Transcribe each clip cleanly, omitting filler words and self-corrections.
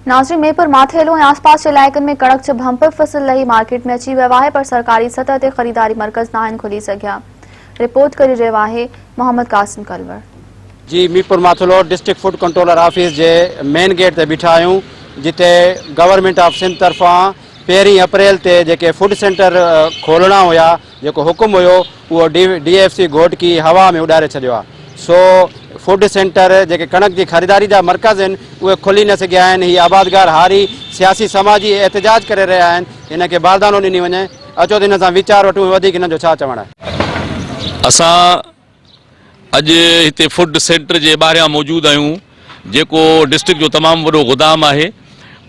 ناظرين ميرپور ماٿيلو ۽ آسپاس جي علائقن ۾ ڪڻڪ جو ڀمپر فصل لهي مارڪيٽ ۾ اچي ويو آهي پر سرڪاري سطح تي خريداري مرڪز ناهن کلي سگهيا رپورٽ ڪري رهيو آهي محمد قاسم ڪلوڙ. جي Mirpur Mathelo district food controller office جي مين گيٽ تي بيٺا آهيون جتي گورنمينٽ آف سنڌ طرفان پهرين اپريل تي جيڪي فوڊ سينٽر کولڻا هيا جيڪو حڪم هيو اهو ڊي ايف سي گهوٽڪي هوا ۾ اڏاري ڇڏيو آهي سو فوڊ سينٽر جيڪي ڪڻڪ جي خريداري جا مرڪز آهن اهي کلي نه سگهيا آهن هي آبادگار هاري سياسي سماجي احتجاج ڪري رهيا آهن هن کي باردانو ڏني وڃي اچو ته هن سان ويچار وٺون وڌيڪ هنن جو ڇا چوڻ آهي. اسان اڄ هتي فوڊ سينٽر جي ٻاهريان موجود آهيون جيڪو ڊسٽرڪٽ جو تمام وڏو گدام آهي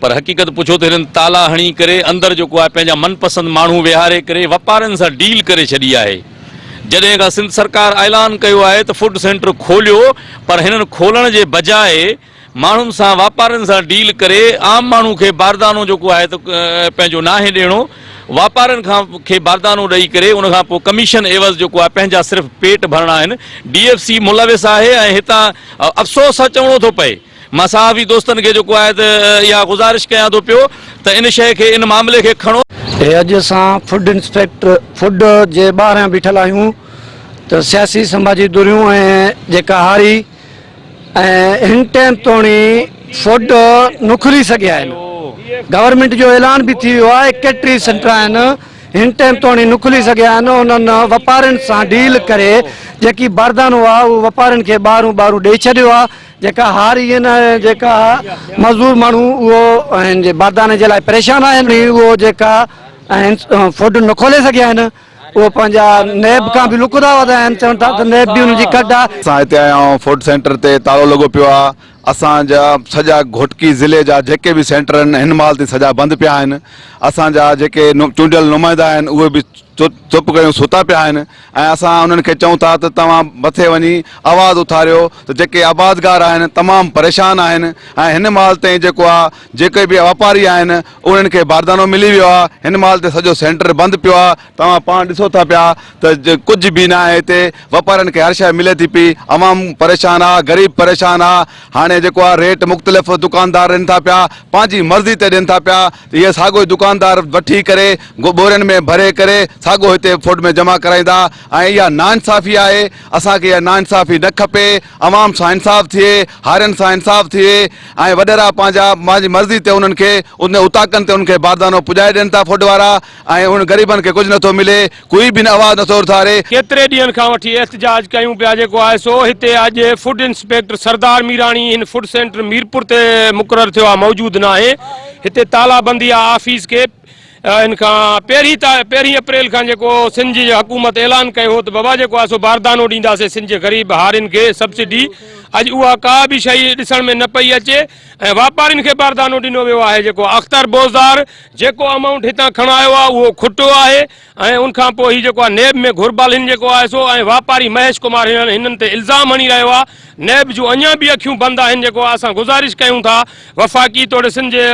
پر حقيقت پڇو ته هنن تالا هڻي ڪري اندر جيڪو آهي پنهنجا من پسند ماڻهو ويهاري ڪري واپارين سان ڊيل ڪري ڇڏي آهي جڏهن کان سنڌ سرڪار اعلان ڪيو آهي ته فوڊ سينٽر کوليو پر هنن کولڻ جي بجاء ماڻهن سان واپارين سان ڊيل ڪري عام ماڻهو کي باردانو جيڪو آهي ته پنهنجو ناهي ڏيڻو واپارين کان کي باردانو ڏئي ڪري ان کان پوء ڪميشن عيوض جيڪو آهي پنهنجا صرف پيٽ ڀرڻا آهن ڊي ايف سي ملوث آهي ۽ هتان افسوس سان چوڻو ٿو پئي مان صحافي دوستن کي جيڪو آهي ته اها گذارش ڪيان ٿو پيو ته ان شيء کي ان معاملي کي کڻو. هي اڄ اسان فوڊ انسپيڪٽر فوڊ جي ٻاهريان بيٺل آهيون ته سياسي سماجي ڌريون ۽ جيڪا هاري ۽ هن ٽيم توڻي فوڊ نه کلي سگهيا آهن گورنمينٽ جو اعلان به ٿي ويو آهي 31 سينٽر آهن هن ٽيم توڻي نه کلي سگهيا آهن انهن واپارين سان ڊيل ڪري جيڪي باردانو آهي اهو واپارين کي ٻاهرون ٻاهرون ڏئي ڇڏيو آهي جيڪا هاري آهن ۽ جيڪا مزدور ماڻهو اهو آهن جي بارداني جي لاء پريشان آهن اهو جيڪا فوڊ نه کولي سگهيا آهن اهو پنهنجا نيب کان به لڪندا ويندا آهن چون ٿا ته نيب به انهن جي ڪڍ آهي. اسان هتي آيا آهيون فوڊ سينٽر تي تالو لڳو پيو آهي اسان جا سڄا گهوٽڪي ضلعي جا جيڪي به سينٽر آهن هن مهل تائين سڄا بند پيا آهن اسان جا جيڪي چونڊيل نمائندا آهن اهي به چپ ڪيون ستا پيا آهن ۽ اسان انهن کي چئون ٿا ته توهان مٿي وڃي آواز اٿاريو ته جيڪي آبادگار آهن تمام پريشان آهن ۽ هن مهل تائين جيڪو آهي جيڪي به واپاري آهن انهن کي باردانو ملي ويو آهي هن مهل تي سڄو سينٽر بند پيو آهي توهان پاڻ ڏسو ٿا پيا ته ڪجهه به نه آهي هتي واپارين کي هر شيء ملي ٿي پئي عوام پريشان آهي غريب پريشان آهي هاڻي جيڪو آهي ريٽ مختلف دڪاندار ڏين ٿا پيا پنهنجي مرضي تي ڏين ٿا پيا ته اهي ساڳو ئي دڪاندار وٺي ڪري ٻورين ۾ ڀري ڪري ساڳو هتي فوڊ ۾ جمع ڪرائيندا ۽ اها ناانصافي آهي اسان کي اها ناانصافي نه کپي عوام سان انصاف ٿئي هارين سان انصاف ٿئي ۽ وڏيرا پنهنجا پنهنجي مرضي تي انهن کي ان اوطاقن تي انهن کي باردانو پڄائي ڏين ٿا فوڊ وارا ۽ انهن غريبن کي ڪجهه نٿو ملي ڪوئي به آواز نٿو اٿاري. ڪيتري ڏينهن کان وٺي احتجاج ڪيون پيا جيڪو آهي سو هتي اڄ فوڊ انسپيڪٽر سردار ميراڻي هن فوڊ سينٽر ميرپور تي مقرر ٿيو آهي موجود ناهي هتي تالا بندي آهي آفيس کي ان کان پهرين پهرين اپريل کان جيڪو سنڌ جي حڪومت اعلان ڪيو هو ته بابا جيڪو آهي سو باردانو ڏينداسين سنڌ جي غريب هارين کي سبسڊي اڄ اها ڪا به شيء ڏسڻ ۾ نه پئي اچي ۽ واپارين کي باردانو ڏنو ويو آهي جيڪو اختر بوزدار جيڪو امائونٽ هتان کڻايو آهي اهو کٽو آهي ۽ ان کان پوء هي جيڪو آهي نيب ۾ گهربل هن جيڪو آهي سو ۽ واپاري مهيش ڪمار هنن تي الزام هڻي رهيو آهي نيب جون اڃا به اکيون بند آهن جيڪو اسان گذارش ڪيون ٿا وفاقي توڙي سنڌ جي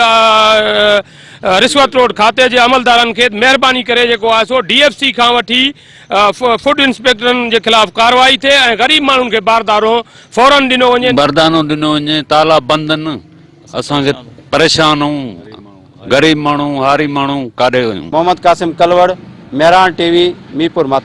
رشوت روڊ کاتي جي عملدارن کي مهرباني ڪري جيڪو آهي سو ڊي ايف سي کان وٺي فوڊ انسپيڪٽرن جي خلاف ڪارروائي ٿئي ۽ غريب ماڻهن کي باردارو فورن ڏنو وڃي. باردانو ڏنو وڃي تالا بند آهن اسان کي پريشان آهيون غريب ماڻهو هاري ماڻهو ڪاڏي وڃون. محمد قاسم ڪلوڙ، مهراڻ ٽي وي، ميرپور ماٿيلو.